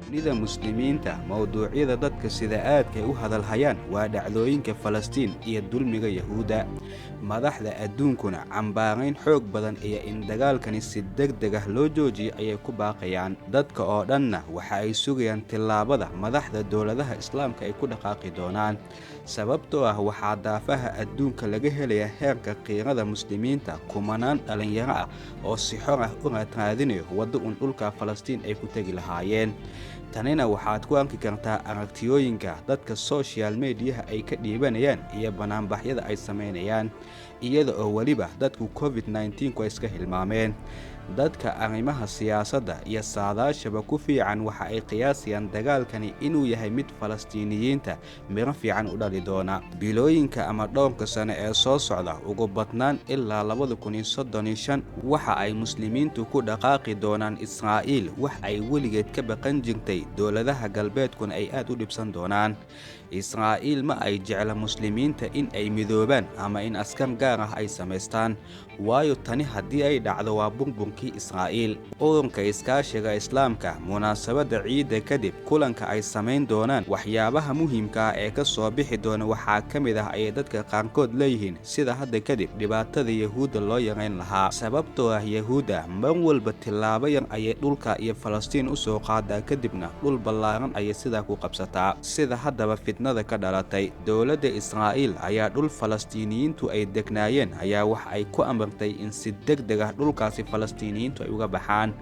Dunida Muslimiinta mowduucyada dadka sida aadka ay u hadalhayaan waa dhacdooyinka Falastiin iyo dulmiga Yahuudda. Madaxda adduunkuna cambaarayn xoog badan iyo in dagaalkani si degdeg ah loo joojiyo ayay ku baaqayaan. Dadka oo dhanna waxa ay sugayaan tillaabada madaxda dowladaha Islaamka ay ku dhaqaaqi doonaan, sababtoo ah waxaa daafaha adduunka laga helayaa heerka qiirada Muslimiinta kumanaan dhalinyaro ah oo si xor ah u raadraadinayo waddo uun dhulka Falastiin ay ku tegi lahaayeen. Tanina waxaad ku arki kartaa aragtiyooyinka dadka social mediaha ay ka dhiibanayaan iyo banaanbaxyada ay samaynayaan, iyada oo weliba dadku COVID-19 ku ay iska hilmaameen. Dadka arrimaha siyaasadda iyo saadaashaba ku fiican waxa ay qiyaasayaan dagaalkani inuu yahay mid Falastiiniyiinta miro fiican u dhali doona bilooyinka ama dhowrka sano ee soo socda, ugu badnaan ilaa 2035. Waxa ay Muslimiintu ku dhaqaaqi doonaan Israa'iil wax ay weligeed ka baqan jirtay, dowladaha galbeedkuna ay aad u dhibsan doonaan. Israa'iil ma ay jecla Muslimiinta in ay midoobaan ama in askar gaar ah ay samaystaan, waayo tani haddii ay dhacdo waa burburkii Israa'iil. Ururka Iskaashiga Islaamka munaasabadda ciidda kadib kulanka ay samayn doonaan, waxyaabaha muhiimka ah ee ka soo bixi doona waxaa ka mid ah, ayay dadka qaarkood leeyihiin, sida hadda kadib dhibaatada Yahuudda loo yareyn lahaa, sababtoo ah Yahuudda mar walba tillaabo yar ayay dhulka iyo Falastiin u soo qaadaa, kadibna dhul ballaaran ayay sidaa ku qabsataa. Sida haddaba fitnada ka dhalatay, dowladda Israa'iil ayaa dhul Falastiiniyiintu ay degnaayeen ayaa wax ay ku amartay in si degdeg ah dhulkaasi Falastiiniyiintu ay uga baxaan.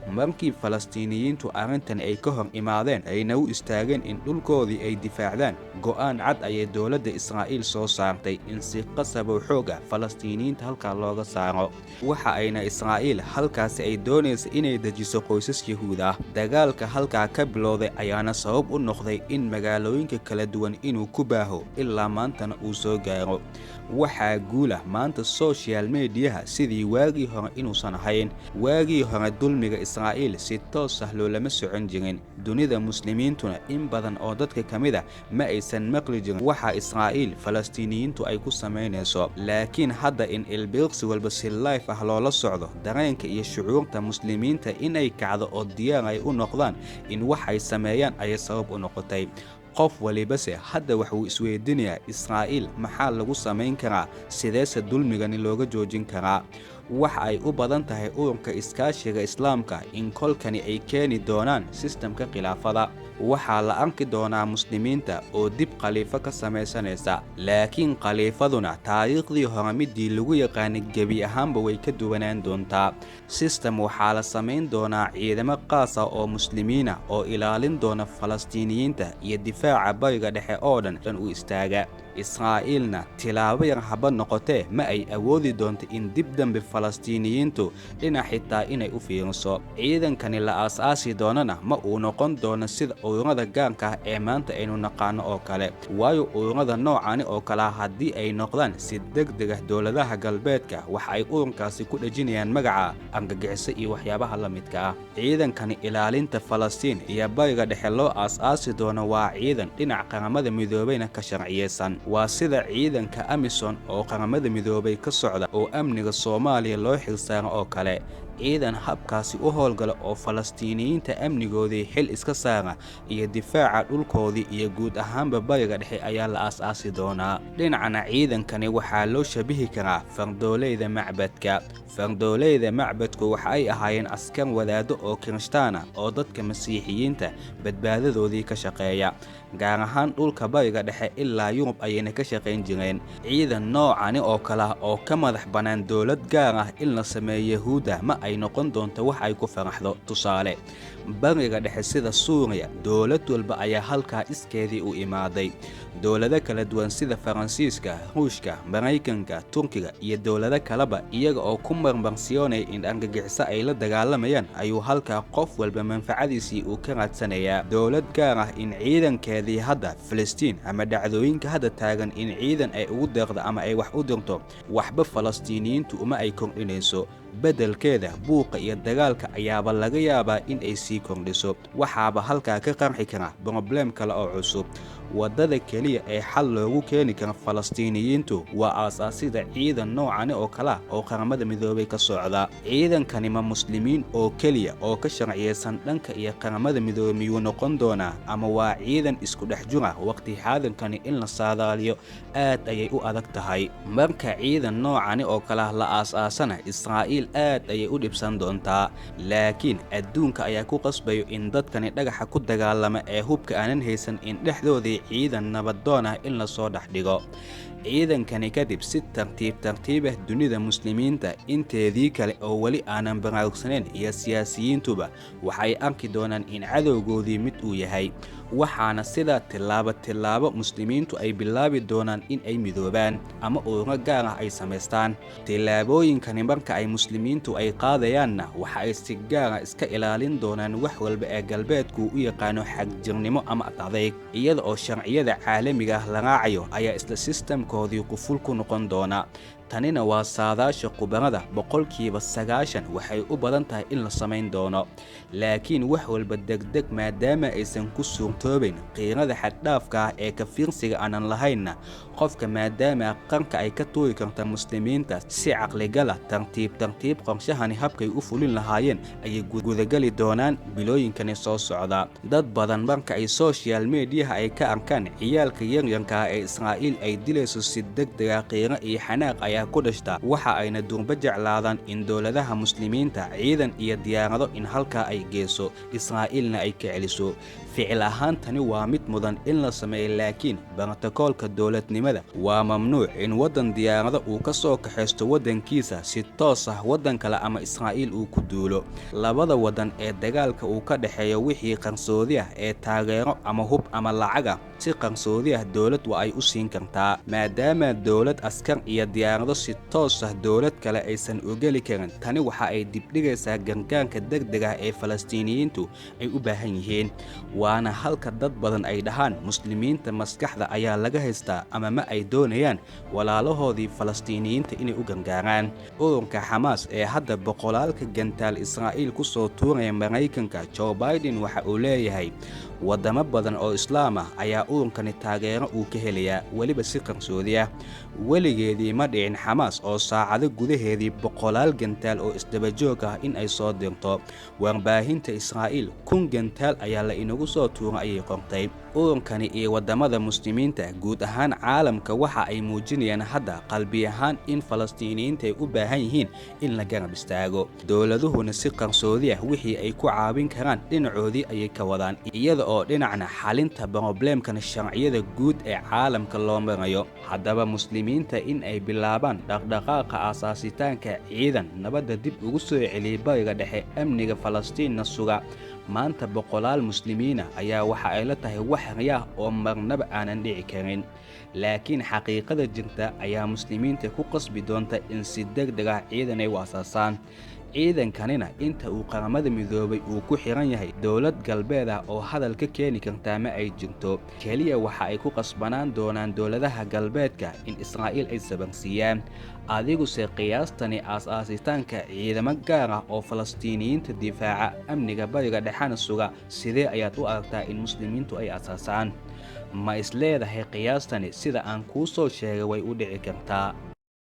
Markii Falastiiniyiintu arrintan ay ka hor imaadeen ayna u istaageen in dhulkoodii ay difaacdaan, go'aan cad ayay dowladda Israa'iil soo saartay in si qasabow xoog ah Falastiiniyiinta halkaa looga saaro. Waxa ayna Israa'iil halkaasi ay doonaysa inay dejiso qoysas Yahuud ah. Dagaalka halkaa ka bilowday ayaana sabab u noqday in magaalooyinka kala duwan inuu ku baaho ilaa maantana uu soo gaaro. Waxaa guula maanta social mediaha sidii waagii hore inuusan ahayn. Waagii hore dulmiga Israa'iil si toos ah loolama socon jirin, dunida Muslimiintuna in badan oo dadka ka mid ah ma aysan maqli jirin waxa Israa'iil Falastiiniyiintu ay ku samaynayso. Laakiin hadda in ilbiiqsi walba si live ah loola socdo, dareenka iyo shucuurta Muslimiinta inay kacdo oo diyaar ay u noqdaan in wax ay sameeyaan ayay sabab u noqotay. Qof walibase hadda waxuu isweydiinayaa, Israa'iil maxaa lagu samayn karaa, sideese dulmigani looga joojin karaa? Waxa ay u badan tahay Ururka Iskaashiga Islaamka in kolkani ay keeni doonaan sistamka khilaafada. Waxaa la arki doonaa Muslimiinta oo dib khaliifo ka samaysanaysa, laakiin khaliifaduna taariikhdii hore midii lagu yaqaanay gebi ahaanba way ka duwanaan doontaa. Sistem waxaa la samayn doonaa ciidamo qaas ah oo Muslimiina oo ilaalin doona Falastiiniyiinta iyo difaaca Bariga Dhexe oo dhan u istaaga. Israa'iilna tilaabo yar haba noqotee ma ay awoodi doonto in dib dambe Falastiiniyiintu dhinac xitaa inay u fiiriso. Ciidankani la aas-aasi doonana ma uu noqon doono sida ururada gaarka ah ee maanta aynu naqaano oo kale, waayo ururada noocani oo kalea haddii ay noqdaan si degdeg ah dowladaha galbeedka wax ay ururkaasi ku dhejinayaan magaca argagixiso iyo waxyaabaha la midka ah. Ciidankani ilaalinta Falastiin iyo Bariga Dhexe loo aas-aasi doono waa ciidan dhinac Qaramada Midoobeyna ka sharciyeysan, waa sida ciidanka AMISON oo Qaramada Midoobay ka socda oo amniga Soomaaliya loo xilsaaro oo kale. Ciidan habkaasi u howlgala oo Falastiiniyiinta amnigoodii xil iska saara iyo difaaca dhulkoodii iyo guud ahaanba Bariga Dhexe ayaa la aas-aasi doonaa. Dhinacna ciidankani waxaa loo shabihi karaa fardooleyda macbadka. Fardooleyda macbadku waxa ay ahaayeen askar wadaado oo Kirishtaana oo dadka Masiixiyiinta badbaadadoodii ka shaqeeya, gaar ahaan dhulka Bariga Dhexe ilaa Yurub ayayna ka shaqayn jireen. Ciidan noocani oo kale ah oo ka madax bannaan dowlad gaar ah in la sameeyo Yahuudda ma ay noqon doonto wax ay ku faraxdo. Tusaale, Bariga Dhexe sida Suuriya, dowlad walba ayaa halkaa iskeedii u imaaday. Dowlado kala duwan sida Faransiiska, Ruushka, Maraykanka, Turkiga iyo dowlado kaleba, iyaga oo ku marmarsiyoonaya in argagixiso ay la dagaalamayaan, ayuu halkaa qof walba manfacadiisii uu ka raadsanayaa. Dowlad gaar ah in ciidankeedii hadda Filistiin ama dhacdooyinka hadda taagan in ciidan ay ugu deeqdo ama ay wax u dirto, waxba Falastiiniyiintu uma ay kordhinayso. Beddelkeeda, buuqa iyo dagaalka ayaaba laga yaabaa in ay sii kordhiso. Waxaaba halkaa ka qarxi kara broblem kale oo cusub. Waddada keliya ee xal loogu keeni karo Falastiiniyiintu waa aasaasida ciidan noocani oo kale ah oo Qaramada Midoobay ka socda. Ciidankani ma Muslimiin oo keliya oo ka sharciyeysan dhanka iyo Qaramada Midoobay miyuu noqon doonaa, ama waa ciidan isku dhex jira? Waqti xaadirkani in la saadaaliyo aad ayay u adag tahay. Marka ciidan noocani oo kale ah la aas-aasana, Israa'iil aad ayay u dhibsan doontaa, laakiin adduunka ayaa ku qasbayo in dadkani dhagaxa ku dagaalama ee hubka aanan haysan in dhexdoodii ciidan nabadoon ah in lasoo dhex dhigo. Ciidankani kadib, si tartiib tartiib ah dunida Muslimiinta inteedii kale oo weli aanan baraarugsanayn iyo siyaasiyiintuba waxay arki doonaan in cadowgoodii mid uu yahay, waxaana sidaa tillaabo tillaabo Muslimiintu ay bilaabi doonaan in ay midoobaan ama ururo gaar ah ay samaystaan. Tillaabooyinkani marka ay Muslimiintu ay qaadayaanna, waxa ay si gaara iska ilaalin doonaan wax walba ee galbeedku u yaqaano xagjirnimo ama adadayg, iyada oo sharciyada caalamiga ah la raacayo ayaa isla sistamkoodii quful ku noqon doona. Tanina waa saadaasha khubarada, 90% waxay u badan tahay in la samayn doono, laakiin wax walba degdeg maadaama aysan ku suurtoobayn qiirada xaddhaafka ah ee ka fiirsiga aanan lahaynna qofka, maadaama qarka ay ka tuuri karta Muslimiinta, si caqligala tartiib tartiib qorshahani habkay u fulin lahaayeen ayay gudagali doonaan bilooyinkani soo socda. Dad badan marka ay social mediaha ay ka arkaan ciyaalka yaryarka ah ee Israa'iil ay dilayso, si degdega qiiro iyo xanaaq ayaa ku dhashta, waxa ayna durba jeclaadaan in dowladaha Muslimiinta ciidan iyo diyaarado in halkaa ay geyso, Israa'iilna ay ka celiso. Ficil ahaan tani waa mid mudan in la sameeyo, laakiin brotokoolka dowladnimada waa mamnuuc in waddan diyaarado uu ka soo kaxaysto waddankiisa si toos ah waddan kale ama Israa'iil uu ku duulo. Labada waddan ee dagaalka uu ka dhexeeyo wixii qarsoodi ah ee taageero ama hub ama lacaga si qarsoodi ah dowlad waa ay u siin kartaa, maadaama dowlad askar iyo diyaarado si toos ah dowlad kale aysan ogeli karin. Tani waxa ay dibdhigaysaa gargaarka degdeg ah ee Falastiiniyiintu ay u baahan yihiin, waana halka dad badan ay dhahaan Muslimiinta maskaxda ayaa laga haystaa ama ma ay doonayaan walaalahoodii Falastiiniyiinta inay u gargaaraan. Ururka Xamaas ee hadda boqolaalka gantaal Israa'iil ku soo tuuraya, Maraykanka Joe Biden waxa uu leeyahay waddamo badan oo Islaam ah ayaa ururkani taageero uu ka helayaa, weliba si qarsoodi ah. Weligeedii ma dhicin Xamaas oo saacado gudaheedii boqolaal gantaal oo isdabajoog ah in ay soo dirto. Warbaahinta Israa'iil 1000 gantaal ayaa la inagu soo tuura ayay qortay. Ururkani iyo waddamada Muslimiinta guud ahaan caalamka waxa ay muujinayaan hadda qalbi ahaan in Falastiiniyiinta ay u baahan yihiin in la garab istaago, dowladuhuna si qarsoodi ah wixii ay ku caawin karaan dhinacoodii ayay ka wadaan, iyada oo dhinacna xalinta broblemkan sharciyada guud ee caalamka loo marayo. Haddaba Muslimiinta in ay bilaabaan dhaqdhaqaaqa aasaasitaanka ciidan nabadda dib ugu soo celiyay Bariga Dhexe, amniga Falastiinna suga, maanta boqolaal Muslimiina ayaa waxa ay la tahay wax riyaah oo marnaba aanan dhici karin, laakiin xaqiiqada jirta ayaa Muslimiinta ku qasbi doonta in si degdeg ah ciidan ay u asaasaan. Ciidankanina inta uu Qaramada Midoobay uu ku xiran yahay dowlad galbeed ah oo hadal ka keeni kartaa ma ay jirto. Keliya waxa ay ku qasbanaan doonaan dowladaha galbeedka in Israa'iil ay sabarsiiyaan. Adiguse qiyaastani aas-aasitaanka ciidamo gaar ah oo Falastiiniyiinta difaaca, amniga Bariga Dhexena suga, sidee ayaad u aragtaa in Muslimiintu ay asaasaan? Ma is leedahay qiyaastani sida aan kuu soo sheegay way u dhici kartaa?